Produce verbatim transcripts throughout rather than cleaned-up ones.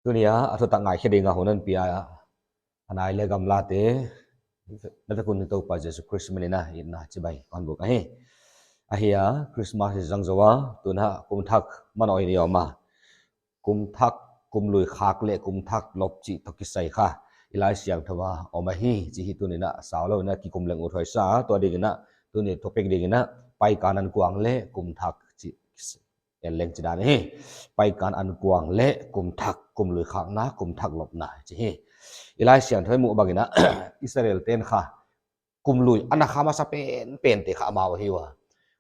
Tuni a, a thutak ngaikhe ding a hun hon pia a nai leh gamlate, na vek un Toupa Jesu Khrist min in itna chibai kon buk ahi. Ahi a, Christmas i zang zou a, tun a kum thak man a i om a. Kum thak, kum lui khak leh kum thak lop chih toh kisai kha i Laisiangthou a om ahi, chih hi tuni a sau lou in kikum leng uthuai sa, tua ding in, tuni topic ding in, Paikan ankuang leh kum thak chih en leng chi dan hi. Paikan ankuang leh kum thak, kum lui khakna, kum thak lopna chih hi. I Laisiangthou i muh bang in, Israel ten kha kum lui ana kha masa penpen te kha amau ahi ua.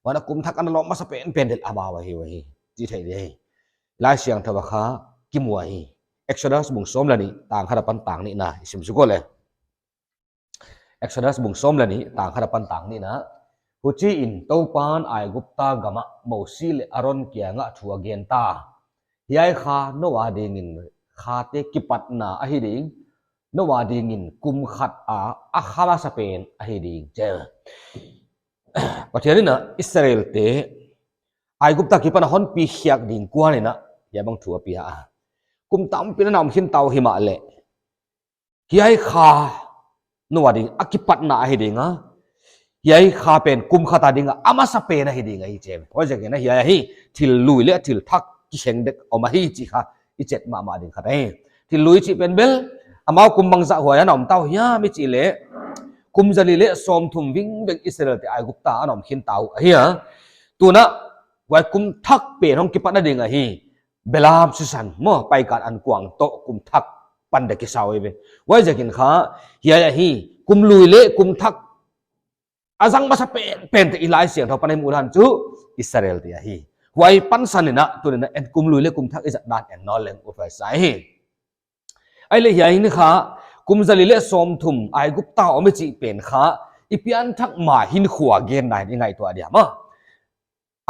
Huan a kum thak ana lop masa penpen te amau ahi ua hi. Chi thei di hi. Laisiangthou a kha kimu ahi. Exodus bung sawm leh nih, tang khat apan tang nihna i sim suk leh. Exodus bung sawm leh nih, tang khat apan tang nihna. Huchiin Toupan Aigupta gam ah Mosi leh Aron kiangah thu a gen ta. Hiai kha nou a ding in khate kipatna ahi ding, nou a ding in kum khat a a kha masa pen ahi ding, chi. Pathian in Israel te Aigupta akipan a hon pi khiak ding kuan in hiai bang thu a pia a. Kum tampi in a om khin ta uh himahleh, hiai kha nou a ding a kipatna ahi ding a, hiai kha pen kum khat a ding a a masa pen ahi ding ahi, chi. Huaiziakin hiai ahi, thil lui leh thil thak kikhen dek om ahi chih kha i chet mahmah ding khat ahi. Thil lui chih pen bel, amau kum bangzah huai a na om ta uh hiam i chih leh, kum zali leh sawmthum vingveng Israel te Aigupta a na om khin ta uh ahi a. Tun a, huai kum thak pen hong kipatna ding ahi. Belam sisan maw, Paikan ankuang toh kum thak pan dek kisau ahi ve. Huaiziakin kha, hiai ahi, kum lui leh kum thak a zang masa penpen te i Laisiangthou apan i muh dan chu Israel te ahi. Huai pansan in tuni in en kum lui leh kum thak i zat dan en nawn leng uthuai sa hi. Ahihleh hiai in kha, kum zali leh sawmthum Aigupta om i chih pen kha, i pianthak ma hinkhua genna i ngaihtuah diam a.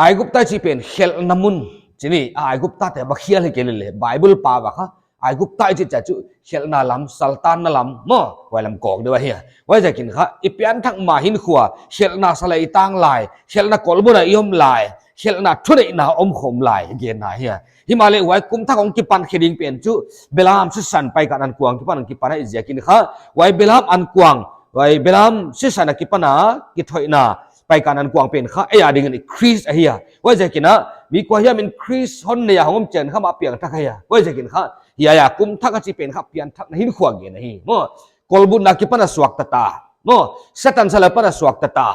Aigupta chih pen khelhna mun, chih ni, Aigupta te va khial hi kei leh, Bible pau a kha, Aigupta i chih chu khelhna lam, saltanna lam maw, huai lam kawk deuh ahi a. Huaiziakin kha, i pianthak ma hinkhua, khelhna salai tang lai, khelhna kolbun a i om lai, khelhna thuneihna om khawm lai, genna ahi a. Himahleh huai kum thak hong kipan khe ding pen chu, belam sisan Paikan ankuang akipan hong kipan ahih ziakin kha, huai belam ankuang, huai belam sisan akipan a kithoihna, Paikan ankuang pen kha, ei a ding in Khrist ahi a. Huaiziakin, mi kuahiam in Khrist hon nei a hong om chiang kha amah piangthak ahi a. Huaiziakin kha, hiai a kum thak a chih pen kha pianthakna hinkhua gen ahi. Maw, kolbunna akipan a suakta ta. Maw, Satan salai apan a suakta ta.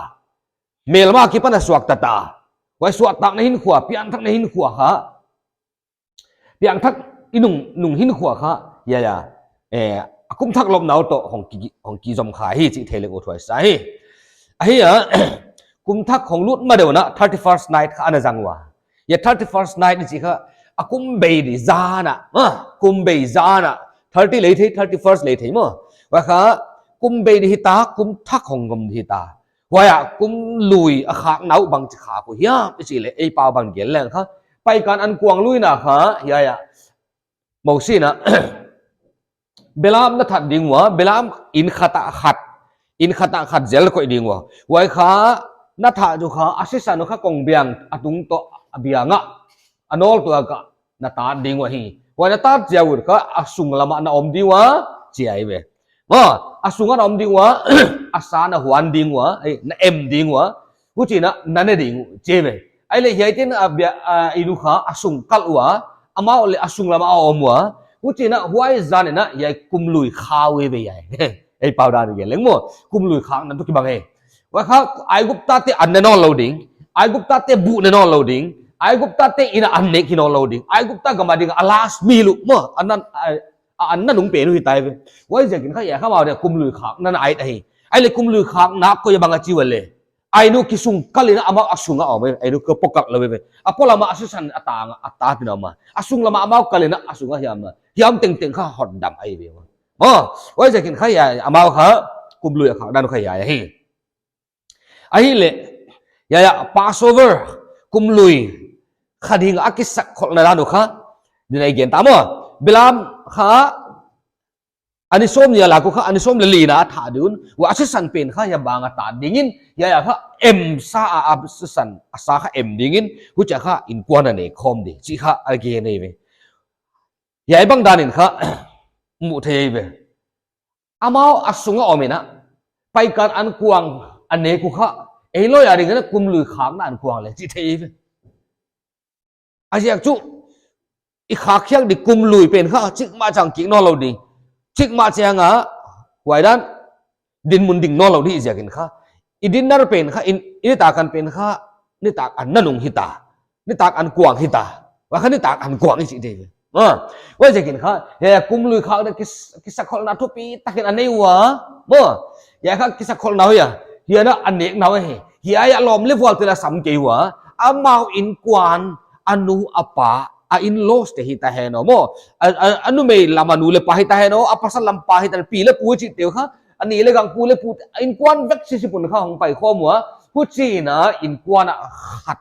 Melma akipan a suakta ta. Huai suahtakna hinkhua, pianthakna hinkhua kha. Piangthak i nung, nung hinkhua kha, hiai a, eh, a kum thak lopna uh toh hong ki, hong kizom kha hi chih thei leng uthuai sa hi. Ahi a, kum thak hong lut ma deuh in thirty-first night kha ana zang ua. Hiai thirty-first night i chih kha, a kum bei di zan a, ah, kum bei zan a, thirty lei thei, thirty-first lei thei maw. Huai kha, kum bei di hita, kum thak hong gom di hita. Huai a kum lui a khakna uh bangchi khak uh hiam i chih leh ei pau bang gen leng kha. Paikan ankuang luina kha, hiai a. Mosi in, belam na that ding ua, belam inn khat ah khat. Inn khat ah khat zel koih ding ua. Huai kha, na that uh kha, a sisan uh kha kongbiang a tung toh a biang ah. A nawl tuak ah na tat ding uh ahi. Huai na tat chiang un kha, a sung lam ah na om ding ua, chi ahi ve. Maw, a sung ah na om ding ua, a sa na huan ding ua, eh, na em ding ua. Huchiin na ne ding uh, chi ve. Ahihleh hiai ten a bia, a, i nu kha, a sung kalh ua, amau leh a sung lam ah a om ua. Huchiin huai zan in hiai kum lui kha uh ve hiai. Ei pau dan gen leng maw, kum lui khakna toh kibang e. Huai kha, Aigupta te an ne nawn lou ding, Aigupta te buh ne nawn lou ding, Aigupta te inn a an nek hi nawn lou ding, Aigupta gam a ding a last meal uh maw, an nan, a, a an na nung pen uh hita ve. Huaiziakin kha hiai kha amau dia kum lui khakna na ait ahi. Ahihleh kum lui khakna koi a bang a chi ua leh. A inn uh kisung kalh in amau a sung ah om e, a inn uh kipawt kalh lou ve. A polam ah a sisan a tang a, a tat in om a. A sung lam ah amau kalh in a sung ah hiam a. Hiam tengteng kha hotdam ahi ve. Maw, huaiziakin kha hiai, amau kha, kum lui a khak dan kha hiai ahi. Ahihleh, hiai a, Passover, kum lui, kha ding a kisakkholhna dan uh kha, din a i gen ta maw. Belam kha, a ni sawm nih a lak uh kha, a ni sawm leh lina a that ding un, huai a sisan pen kha, hiai bang a tat ding in, hiai a kha, em sa a, a sisan, a sa kha em ding in, huchia kha, innkuan a nei khawm ding, chih kha, a gen ahi ve. Hiai bang dan in kha mu thei ve. Amau a sunga om in a, paikan ankuang a nek uh kha, ei loi a ding in a kum lui khakna ankuang leh chi thei ve. A ziak chu, i khak khiak di kum lui pen kha, chikmah chiang kik nawnlou di. Chikmah chiang a, huai dan, dinmun ding nawnlou di ziak in kha. I dinner pen kha, i, i nitak an pen kha, nitak an nanung hita. Nitak ankuang hita. Huai kha nitak ankuang i chih di. Ah, huai ziak in kha, hiai kum lui khak di kis-, kisakholhna thupi tak in a nei ua. Maw, hiai kha kisakholhna uh hia. Hiai na a nekna uh hi. Hiai a lawm leh vual te la sam kei ua. Amau innkuan, a nu a pa, a in-laws te hita hen aw maw. A, a, a numei lam a nu leh pa hita hen aw, a pasal lam pa hita, pi leh pu chih te uh kha, a ni leh gang pu leh pu, innkuan vek sisip un kha hong pai khawm ua. Huchiin a innkuan a khat.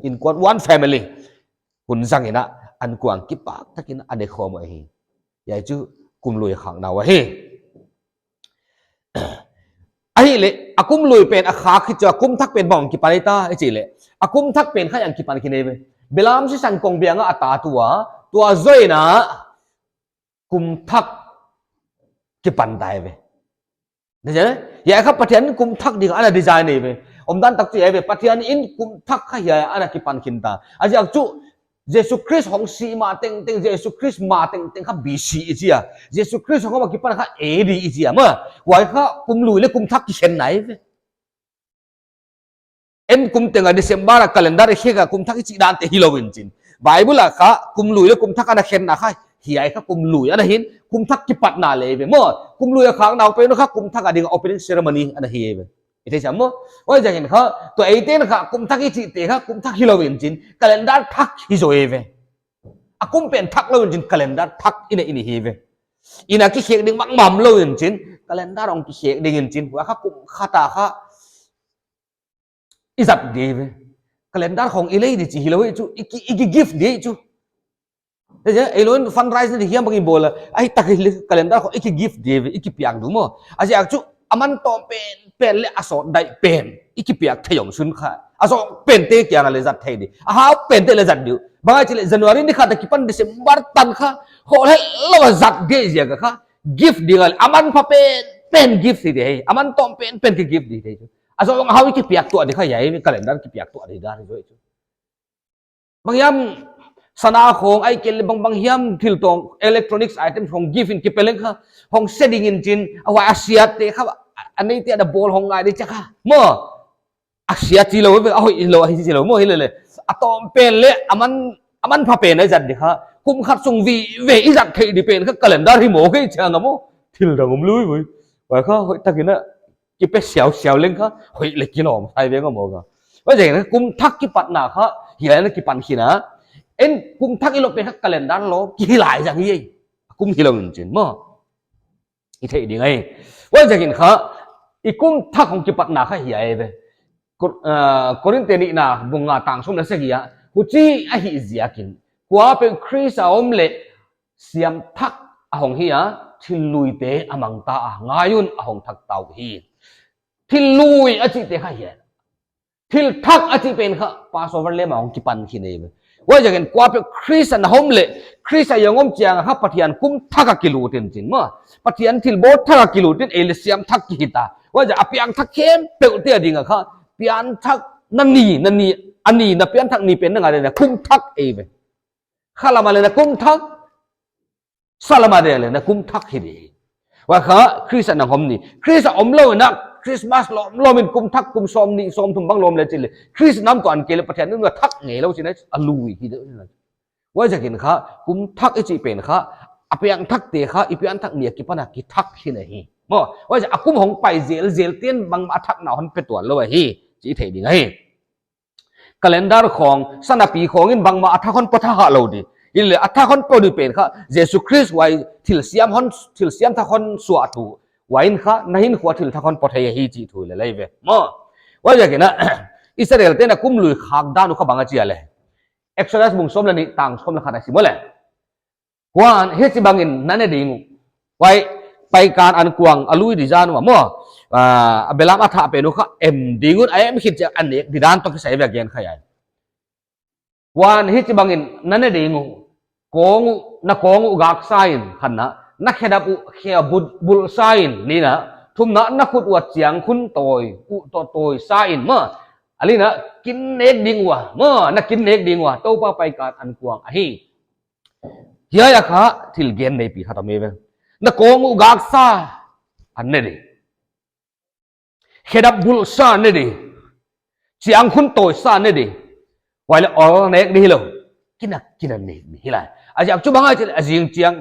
Innkuan one family. Hun zang in a ankuang kipak tak in a ne khawm uh ahi. Hiai chu kum lui khakna uh ahi. Ahihleh, a kum lui pen a khak hi chu a kum thak pen bang kipan ta, i chih leh. A kum thak pen kha hiai kipan khin ei ve. Belam sisan kong biang a a ta tua, tua zoh in a kum thak kipan ta ei ve. Na zia, hiai kha Pathian in kum thak ding ana design ei ve. Omdan tak chu ei ve. Pathian in kum thak kha hiai ana kipan khin ta. A ziak chu, Jesu Khrist hong si ma tengteng, Jesu Khrist ma tengteng kha B C i chi a. Jesu Khrist hong a kipan kha A D i chi a maw. Huai kha kum lui leh kum thak kikhen na ei ve. En kum teng a December a calendar i khek a kum thak i chih dan te hilou in chin. Bible a kha kum lui leh kum thak ana khenna kha hiai kha kum lui ana hin kum thak kipatna leh ve maw. Kum lui a khakna uh pen kha kum thak a ding a opening ceremony ana hi ve. I thei sam maw? Huai ziak in kha, tua eite'n kha, kum thak i chih te kha, kum thak hilou in chin, calendar thak hi zaw ei ve. A kum pen thak lou in chin, calendar thak i nei i hi ve. Inn a kikhek ding mahmah lou in chin, calendar hong kikhek ding in chin, huai kha kum khat a kha, i zat di ei ve. Calendar khong i lei di chih hilou ei chu, i ki, i ki gift di ei chu. Ei, ei loi in fundraise na di hiam bang i bawl a, ahi tak i lei calendar khong i ki gift di ei ve, i kipiak di maw. A ziak chu, a man tawm pen, pen leh a sawt daih pen, i kipiak thei om sun kha. A zawng pen te kiang a leh zat thei di. A hau pen te leh zat di uh. Bang a chih leh January ni khat a kipan December tan kha, hol hel lou a zat di ei ziak a kha. Gift ding a leh, a manpha pen, pen gift hi di ei. A man tawm pen, pen ki gift di ei. A zawng hau i kipiak tuah di kha hiai, calendar kipiak tuah di dan hi zaw ei chu. Bang hiam sana khong, ahihkeileh bang, bang hiam thil tawng, electronics items khong gift in kipe leng kha, hong se ding in chin, a huai a siat te kha, a, a neite a bawl hong ngai di chia kha. Maw, a siat chih lou ve, a hoih lou, a hi chih lou, maw hi lele. A tawm pen leh, a man, a manpha pen a zat di kha. Kum khat sung vive, i zat theih di pen kha calendar hi maw kei chiang a maw. Thil dang om lui ve. Huai kha, hoih tak in a, kipe siausiau leng kha, hoih leh kilawm, sai ve nga maw kha. Huai ziak in kum thak kipatna kha, hiai ana kipan khin a. En kum thak i lawp pen kha calendar lawp, kihi lai zang hi ei. Kum hilou in chin maw. I thei ding ei. Huai ziak in kha, i kum thak hong kipatna kha hiai ve. Kor-, ah, Korinth nihna bung nga tang sawm leh sagih a. Huchi ahih ziakin. Kuapeuh Khrist a om leh, siam thak a hong hi a, thil lui te a mang ta a, ngai un a hong thak ta uh hi. Thil lui a chih te kha hiai. Thil thak a chih pen kha, Passover lamb a hong kipan khin ei ve. Huai ziak in kuapeuh Khrist a na om leh, Khrist a hong om chiang a kha Pathian kum thak a kilut in chin maw. Pathian thil bawl thak a kilut in ei leh siam thak ki hi ta. Huai ziak a piangthak khempeuh te a ding a kha, pianthak na ni, na ni, a ni na pianthak ni pen na ngai leh na kum thak ei ve. Khalam a leh na kum thak, salam a leh na kum thak hi di. Huai kha, Khrist a na om ni. Khrist a om lou in a, Christmas lawmlawm in kum thak, kum sawmnih, sawmthum bang lawm leh chih leh. Khrist na om tuan kei leh Pathian nung a thak ngeilou chihna, a lui hi di. Huai ziak in kha, kum thak i chih pen kha, a piangthak te kha, i pianthak ni a kipan a kithak hi na hi. Maw, huai ziak a kum hong pai zelzel te'n bangmah a thakna hon pe tuan lou ahi, chih i thei ding ahi. Calendar khong, sanapi khong in bangmah a thak hon pua thak kha lou di. Hileh a thak hon pua di pen kha, Jesu Khrist huai thil siam hon, thil siam thak hon suah thu. Huai in kha, na hinkhua thil thak hon pua thei hi chih thu leh lei ve. Maw. Huai ziak in a, Israel te'n a kum lui khak dan uh kha bang a chi a leh. Exodus bung sawm leh nih tang sawm leh khat a sim maw leh. Huan, hichibangin na ne ding uh. Huai, paikan ankuang a lui di zan uh maw. Ah, a belam a thah pen uh kha em ding un, a em khit chiang a nek di dan toh kisai ve a gen kha hiai. Huan, hichibangin na ne ding uh. kong uh, na kong uh gaksa in, khatna, na khedap uh khia bul, bulhsa in, nihna, thumna, na khut uah chiangkhun tawi uh tawh tawisa in, maw, a lina, kin nek ding ua, maw, na kin nek ding ua, Toupa Paikhat ankuang ahi. Hiai a kha thil gen neipi khat om ve. Na kong uh gaksa a ne di. Khedap bulhsa ne di. Chiangkhun tawisa ne di. Huai leh awl nek di hilou. Kin a, kin a nek di hi lai. A ziak chu bang ahia chih leh a zing chiang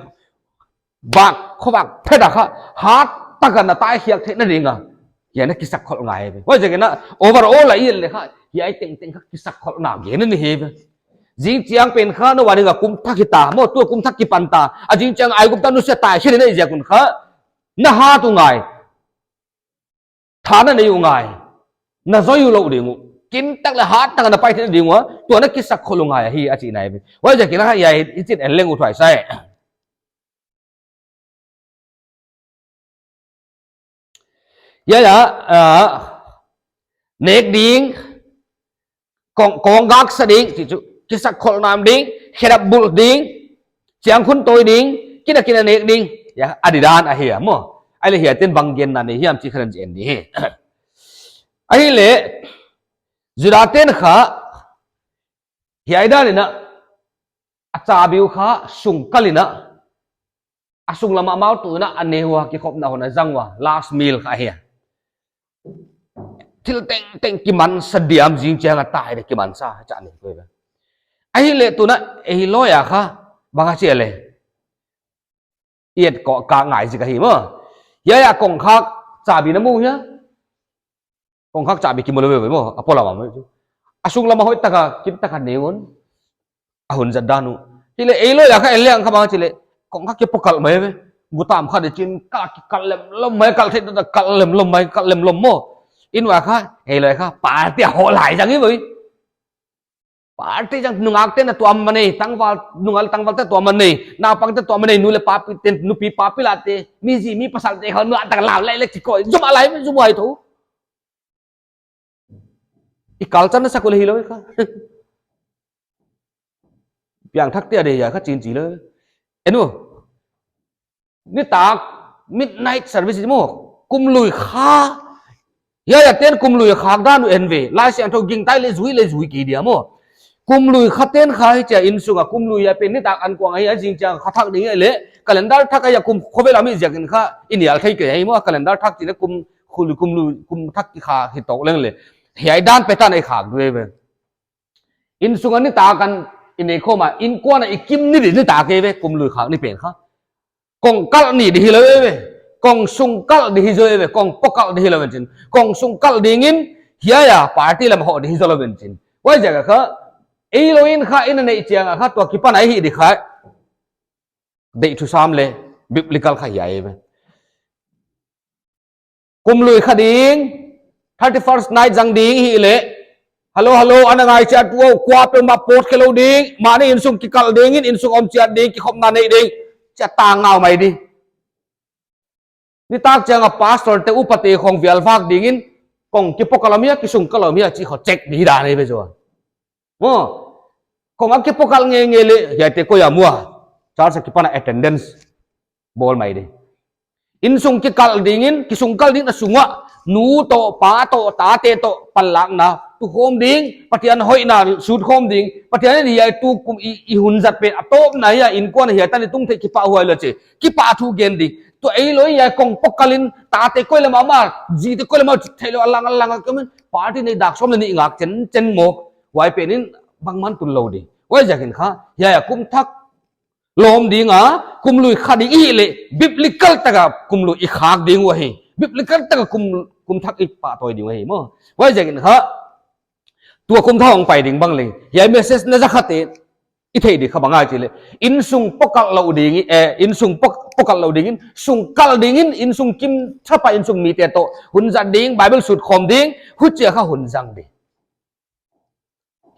bak, khovak phet a kha, hat taka na taikhiak theihna ding a, hiai na kisakkholh ngai ve. Huaiziakin a overall a i et leh kha, hiai tengteng kha kisakkholhna gen ahi ve. Zing chiang pen kha na va ding a kum thak hita, maw, tua kum thak kipan ta. A zing chiang Aigupta nusia taikhe ding na hih ziak un kha, na hat uh ngai. Tha na nei uh ngai. Na zui uh lou ding uh. Kin tak leh hat taka na pai theih ding ua, tua na kisakkholh uh ngai ahi a chihna ahi ve. Huaiziakin a hiai i chih en leng uh thuaisa e. Hiai a, ah, nek ding, kong, kong gaksa ding, chih chu, kisakkholh nam ding, khedap bulh ding, chiangkhun tawi ding, kin a kin a nek ding, hiai a didan ahi a maw. Ahihleh hiai ten bang genna nei hiam chih kha en di hi. Ahihleh, Juda ten kha, hiai dan in a, a chabi uh kha sungkal in a, a sunglam a amau tu in a, a ne ua kikhopna hun a zang ua, last meal kha ahi a. Thil tengteng kimansa diam, zing chiang a tai di kimansa, cha ne koi ba. Ahihleh tuna, ei loi a kha, bang a chi leh. I et kha ngai zik ahi maw. Hiai a kongkhak chabi na mu hia. Kongkhak chabi kimu lou ve maw. A polam a maw. A sunglam a hoih taka, kin taka ne un. A hun zat dan uh. Hileh ei loi a kha en leng kha bang chih leh. Kongkhak kipokalh mai ve. Gutam kha di chin ka kikalh lemlom mai, kalh theih tak kalh lemlom mai, kalh lemlom maw. In ua kha, ei loi kha, party a hoh lai zang hi ve. Party zang nungak te na tuam mah nei, tangval, nungak tangval te tuam mah nei, naupang te tuam mah nei, nu leh papi te, nupi papi la te, mi zi mi pasal te kha, nungak tak lau lai leh chih koi, zum a lai, zum a lai tho. I culture na sak uh leh hilou kha. Piangthak te a di hiai kha chin chi lou. En u. Nitak, midnight service maw, kum lui kha. Hiai a ten kum lui khak dan uh en ve. Laisiangthou gingta leh zui leh zui kei dia maw. Kum lui kha ten kha hichia innsung a kum lui a pen nitak ankuang ahi a, zing chiang kha thak ding ahihleh. Calendar thak ahi a kum khovel a mi ziakin kha i nial thei kei ahi maw, calendar thak chih leh kum, kum lui, kum lui, kum thak kikha hi tou leng leh. Hiai dan pattern a i khak uh ve. Innsung a nitak a i nei khawm a, innkuan a i kim ni di nitak ahi ve, kum lui khak ni pen kha. Kong kalh ni di hilou ve. Kong sung kalh di hi zaw ve, kong po kalh di hilou ve chin. Kong sung kalh dingin, hiai a party lam hoh di hi zaw lou ve chin. Huaiziak a kha, ei loi in kha i na neih chiang a kha, tua kipan a i hih di kha. Deih thusam leh, biblical kha hiai ve. Kum lui kha ding, thirty-first night zang ding hileh. Hello, hello, ana ngai chiat uh, kua peuhmah pawt khe lou ding, mahni innsung kikalh dingin, innsung om chiat ding, kikhopna nei ding, chia tang ngau mai di. Nitak chiang a pastor te upa te khong vial vak dingin, kong kipo kalh om hia, kisung kalh om hia, chih kho check di dan ahi ve zaw. Maw, kong a kipo kalh ngeingei leh, hiaite koi a mu a, church a kipan a attendance bawl mai di. Innsung kikalh dingin, kisung kalh dingin a sung ah, nu toh, pa toh, tate toh, panlakna, tu khawm ding, Pathian hoihna, sut khawm ding, Pathian in hiai tu kum i, i hun zat pen, a tawpna hiai, innkuan hiai tan i tung theih kipahhuai lou chi, kipahthu gen ding. Tua ei loi hiai kong po kalh in, tate koi lam a mah, zite koi lam a, theilou a lang, a lang, a kawm in, party nei dak sawm leh nih ngak chen, chen maw, huai pen in, bangmah tun lou di. Huaiziakin kha, hiai a kum thak, lawm ding a, kum lui kha ding i hih leh, biblical taka kum lui i khak ding uh ahi. Biblical taka kum, kum thak i pahtawi ding uh ahi maw. Huaiziakin kha, tua kum thak hong pai ding bang leng. Hiai message na za kha te, i theih di kha bang ahia chih leh. Innsung po kalh lou ding, eh, innsung po, po kalh lou dingin, sung kalh dingin, innsung kim thapa innsung mite toh. Hun zat ding, Bible sut khawm ding, huchia kha hun zang di.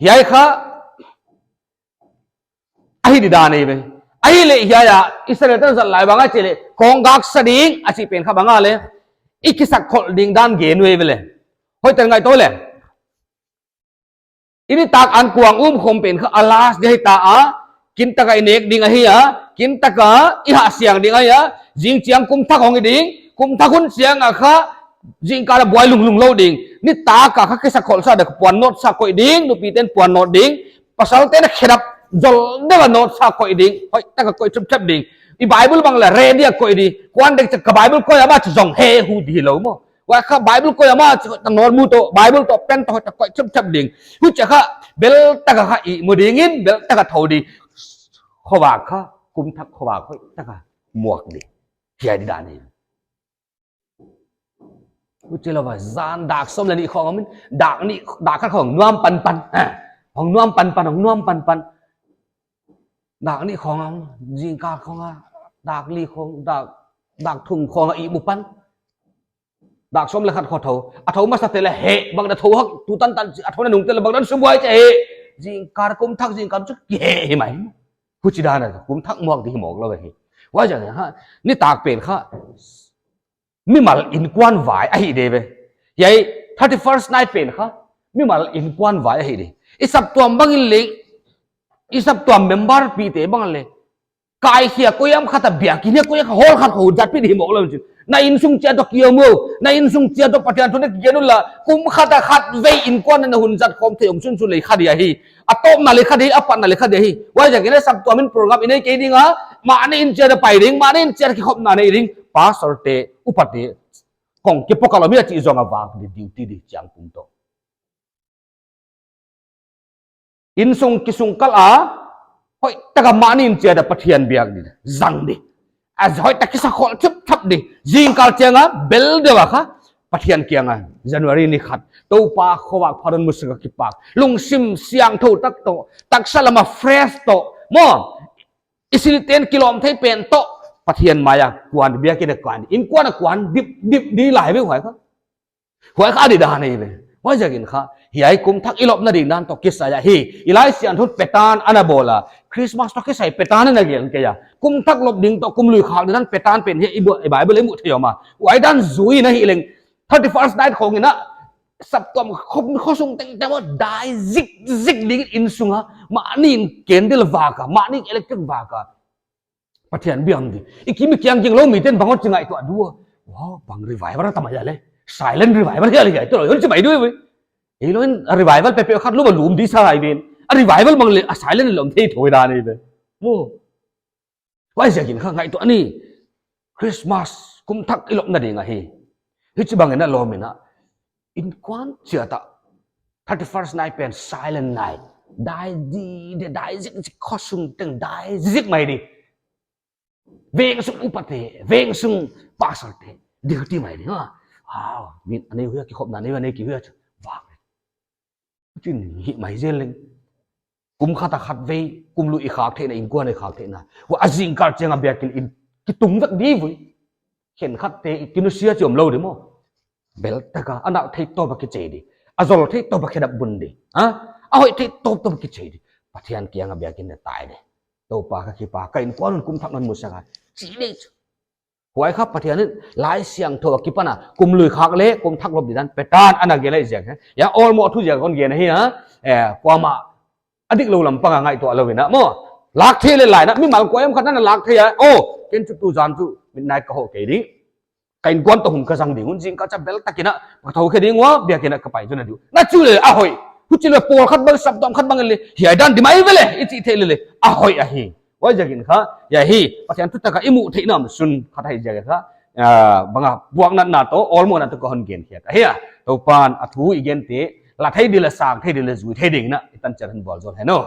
Hiai kha, ahi di dan ahi ve. Ahihleh hiai a, Israel tan zat lai bang ahia chih leh, kong gaksa ding, a chih pen kha bang a leh, i kisakkholh ding dan gen uh ahi ve leh. Hoihtak ngaihtuah leh. I nitak ankuang um khawm pen kha a last di hita a, Kintak a i nek ding ahi a, kintak a i hahsiang ding ahi a, zing chiang kum thak hong hi ding, kum thak hun chiang a kha, zingkal a buai lunglung lou ding. Nitak a kha kisa kholsa deuh puan nawt sa koih ding, nupite'n puan nawt ding, pasalte'n a khedap zol deuh a nawt sa koih ding, hoihtak a koih thepthep ding. I Bible bang leng ready a koih ding, kuan dek chak ka Bible koih a mah chu zong he hu di lou maw. Huai kha Bible koih a mah chu ta nawt mu toh, Bible toh pen toh hoihtak koih thepthep ding. Huchia kha beltak a kha ihmu ding in, beltak a thou ding. Khovak kha, kum thak khovak hoihtak a muak ding. Hiai di dan hi. Huchi lou a zan dak sawm leh nih khong a min, dak nih, dak khat khong nuam panpan. Ha. Hong nuam panpan, hong nuam panpan. Dak nih khong a, zingkal khong a, dak li khong, dak, dak thum khong a ihmu pan. Dak sawm leh khat khong thou. A thou masa te leh he, bang da thou hak, tu tantan, a thou na nung te leh bang da subuai te he. Zingkal kum thak, zingkal chu ki he hi mai. Huchi dan a, kum thak muak di hi mawk lou hi. Huaiziak a, nitak pen kha, mimal inkuan vai ahi di ve. Hiai thirty-first night pen kha, mimal inkuan vai ahi di. I saptuam bang in leng, i saptuam member pite bang leng, kaikhia koiham khat a biakin a koih kha hall khat khong zat pi di mawk lou chin. Na innsung chiat toh ki om uh, na innsung chiat toh Pathian thu na kigen un la, kum khat a khatvei inkuan na hun zat khawm thei om sunsun leng kha di ahi. A tawpna leng kha di, a patna leng kha di ahi. Huaiziak in a saptuam in program i nei kei ding a, mahni inn chiat a pai ding, mahni inn chiat a kikhopna nei ding, pastor te, upate, kong kipawl a mi a chih zong a vak di duty di chiang kum toh. Innsung kisung kal a, hoihtak a mahni inn chiat a Pathian biak di, zang di. A hoihtak kisa khol thepthep di. Zingkal chiang a bel deuh a kha, Pathian kiang a, January ni khat. Toupa khovak pha hon musak a kipak. Lungsim siangthou tak toh, taksa lam a fresh toh. Maw, i silte'n kilawm thei pen toh, Pathian mai a kuan, biakin a kuan. Inkuan a kuan, dip, dip di lai ve huai kha. Huai kha di dan hi ve. Huaiziak in kha, hiai kum thak i lopna ding dan toh kisai a hi. I Laisiangthou in pattern ana bawl a. Christmas toh kisai pattern ana gen kei a. Kum thak lop ding toh kum lui khak ding dan pattern pen hiai i bu-, i Bible i muh thei om a. Huai dan zui na hi leng. Thirty-first night khong in a, saptuam kho, khosung tengteng a dai zikzik ding innsung a. Mahni in candle vak a, mahni in electric vak a. Pathian biak di. I kim i kiang ging lou mite'n bang hon chi ngaihtuah di uh. Wow, bang revival a tam ahi a leh. Silent revival hi a leh, tu lou hon chi mai di uh ve. Ei lou in a revival pepe khat lou ba lum di sa lai ven. A revival bang leng, a silent leh om thei thou dan hi ve. Maw. Huaiziak in kha ngaihtuah ni. Christmas, kum thak i lopna ding ahi. Hichibang in a lawm in a. Inkuan chiat a. Thirty-first night pen silent night. Dai di, di, dai zikzik khosung teng, dai zik mai di. Veng sung upate, veng sung pastor te, duty mai di, ha. Wow, min a nei uh hia, kikhopna nei uh hia, nei ki uh hia, chu. Vak. Chin hi mai zel leng. Kum khat a khatvei, kum lui i khak theihna, inkuan i khak theihna. Huai a zingkal chiang a biakin in, kitung vek di ve. Khenkhat te, kinusia chi om lou di maw. Beltak a, a nalh thei tawp a kichei di. A zol thei tawp a khedap bun di. Ha? A hoih thei tawp tawp a kichei di. Pathian kiang a biakin na tai di. Toupa ka kipak, ka inkuan un kum thak non musak a. Chi di. Huai kha Pathian in Laisiangthou akipan a, kum lui khak leh, kum thak lop di dan, pattern ana gen lai ziak, he. Hiai awlmoh thu ziak kon gen hi, ha. Eh, kuamah, a dik lou lam pang a ngaihtuah lou in a, maw. Lak thei leh lai na, mimal kuamah khat na lak thei a, oh, ken chu tu zan chu, midnight ka hoh kei ding. Ka inkuan toh hun ka zang ding un, zingkal chiang bel tak in a, ka thou khe ding ua, biakin a ka pai chu na di uh. Na chu leh, a hoih. Huchi leh, pawl khat bang, saptuam khat bang leh, hiai dan di mai ve leh, i chih theih leh leh, a hoih ahi. Huaiziak in kha, hiai hi, Pathian thutak a i muh theihna mun khat ahi ziak kha, ah, bang a, buaknatna toh, awlmohna toh ka hon gen khiak ahi a. Toupa'n a thu i gente, la thei di leh, sang thei di leh, zui thei ding in a, i tan chiat hon bawl zaw hen aw.